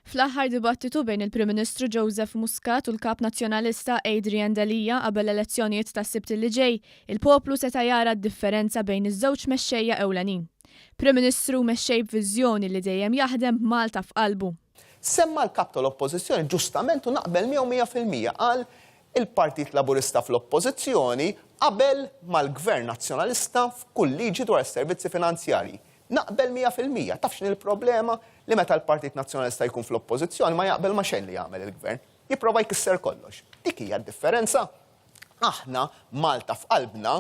Fl-aħħar dibattitu bejn il-Prim Ministru Joseph Muscat u l-Kap Nazzjonalista Adrian Delia qabel l-elezzjonijiet tas-Sibt li ġej, il-poplu seta' jara d-differenza bejn iż-żewġ mexxejja ewlenin. Prim Ministru u mexxej b'viżjoni li dejjem jaħdem b'Malta f'qalbu. Semma l-Kap tal-Oppożizzjoni ġustament u naqbel miegħu 100% qal il-Partit Laburista fl-Oppożizzjoni qabel mal-Gvern Nazzjonalista f'kull liġi dwar is-servizzi finanzjarji. Naqbel 100%. Taf x'inhi l-problema? Li meta l-Partit Nazzjonalista jkun fl-Oppożizzjoni ma jaqbel ma' xejn li jagħmel il-Gvern. Jipprova jkisser kollox. Dik hija d-differenza. Aħna Malta f'qalbna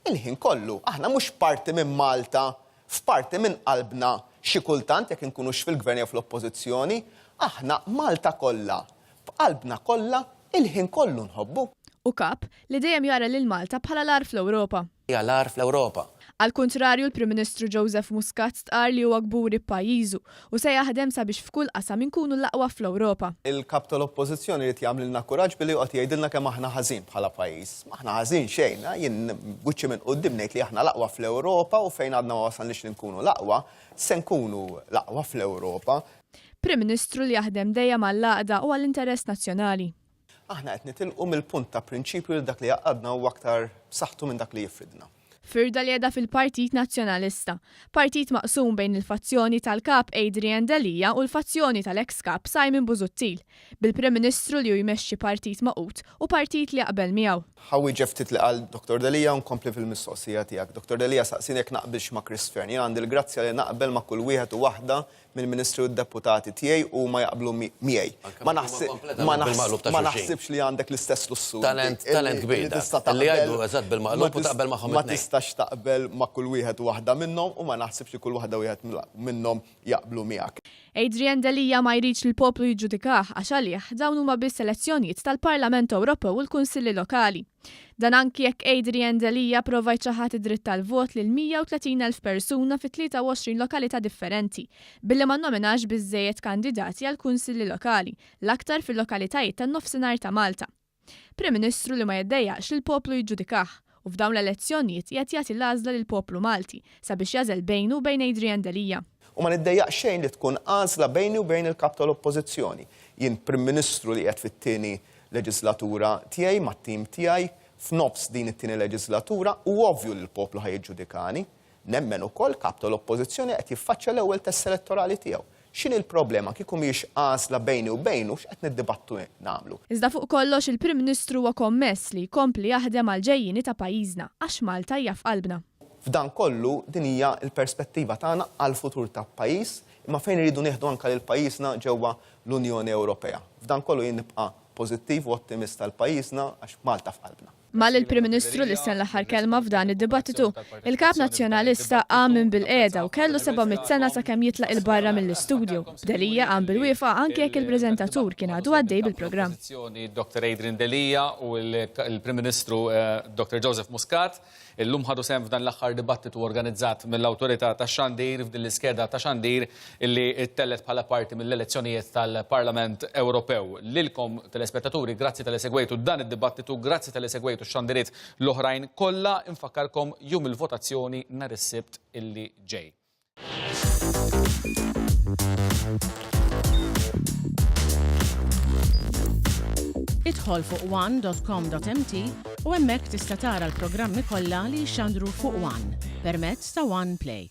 il-ħin kollu. Aħna mhux parti minn Malta f'parti minn qalbna xi kultant jekk inkunux fil-Gvern jew fl-Oppożizzjoni. Aħna Malta kollha b'qalbna kollha il-ħin kollu nħobbu. U Kap li dejjem jara lil Malta bħala l-agħar fl-Ewropa. Hija l-agħar fl-Ewropa. Għall-kuntrarju l-Prim Ministru Joseph Muscat stqarr li huwa kburi b'pajjiżu u se jaħdem sabiex f'kull qasam inkunu l-aqwa fl-Ewropa. Il-Kap tal-Oppożizzjoni jrid jagħmlilna kuraġġ billi joqgħod jgħidilna kemm aħna ħażin bħala pajjiż. M'aħna ħażin xejn, jien b'wiċċi minn quddiem ngħid li aħna l-aqwa fl-Ewropa u fejn għadna ma wasalniex li nkunu l-aqwa, se nkunu l-aqwa fl-Ewropa. Prim Ministru li jaħdem dejjem għall-għaqda u għall-interess nazzjonali. Aħna qed nitilqu mill-punt ta' prinċipju li dak li jgħaqqadna huwa aktar b'saħħtu minn dak li jifridna. Firda li qiegħda fil-Partit Nazzjonalista. Partit maqsum bejn il-fazzjoni tal-Kap Adrian Delia u l-fazzjoni tal-eks Kap Simon Busuttil. Bil-Prim Ministru li hu jmexxi partit magħqud u partit li jaqbel miegħu. Ħa wieġeb ftit li qal Dottor Delia u nkompli fil-mistoqsija tiegħek. Dottor Delia saqsieni jekk naqbilx ma' Chris Fearne. Jien għandi l-grazzja li naqbel ma' kull wieħed u waħda mill-Ministri u d-Deputati tiegħi u huma jaqblu miegħi. Ma naħsibx li għandek l-istess lussu. Talent, talent kbir. Li jgħidu eżatt bil-maqlub u taqbel magħhom. Ma tistax taqbel ma' kull wieħed u waħda minnhom u ma naħsibx li kull waħda wieħed minnhom jaqblu miegħek. Adrian Delia ma jridx li l-poplu jiġġudikah għax għalih dawn huma biss elezzjonijiet tal-Parlament Ewropew u l-Kunsilli Lokali. Dan anki jekk Adrian Delia prova jċaħħad id-dritt tal-vot lil 130,000 persuna fi 23 lokalità differenti, billi ma nnominax biżżejjed kandidati għall-kunsilli lokali, l-aktar fil-lokalitajiet tan-Nofsinhar ta' Malta. Prim Ministru li ma jiddejjaqx li l-poplu jiġġudikah, u f'dawn l-elezzjonijiet qiegħed jagħti l-għażla lill-poplu Malti sabiex jagħżel bejnu u bejn Adrian Delia. U ma niddejjaq xejn li tkun għażla bejni u bejn il-Kap tal-Oppożizzjoni. Jien Prim Ministru li qiegħed fit-tieni leġislatura tiegħi mat-tim tiegħi f'nofs din it-tieni leġislatura u ovvju li l-poplu ħa jiġġudikani. Nemmen ukoll Kap tal-Oppożizzjoni qed jiffaċċja l-ewwel test elettorali tiegħu. X'inhi l-problema kieku mhijiex għażla bejni u bejnu x'qed niddibattu nagħmlu? Iżda fuq kollox il-Prim Ministru huwa kommess li jkompli jaħdem għall-ġejjieni ta' pajjiżna għax Malta hija f'qalbna. F'dan kollu din hija l-perspettiva tagħna għall-futur ta' pajjiż imma fejn irridu nieħdu anke lil pajjiżna ġewwa l-Unjoni Ewropea. F'dan kollu jien nibqa' pożittiv u ottimist għal pajjiżna għax Malta f'qalbna. Malli l-Prim Ministru lissen l-aħħar kelma f'dan id-dibattitu, il-Kap Nazzjonalista qam minn bilqiegħda u kellu 700 sena sakemm jitlaq 'il barra mill-istudju, b'Delia qam bil-wieqfa anki jekk il-preżentatur kien għadu għaddej bil-programm. Dr Adrian Delia u l-Prim Ministru Dr Joseph Muscat. Illum ħadu sehem f'dan l-aħħar dibattitu organizzat mill-Awtorità tax-Xandir f'din l-iskeda ta' xandir illi ttellgħet bħala parti mill-elezzjonijiet tal-Parlament Ewropew. Lilkom telespettaturi, grazzi talli segwejtu dan id-dibattitu, grazzi talli segwejtu x-xandiriet l-oħrajn kollha. Infakkarkom jum il-votazzjoni nhar is-Sibt illi ġej. Idħol fuq one.com.mt u hemmhekk tista' tara l-programmi kollha li jixxandru fuq One permezz ta' One Play.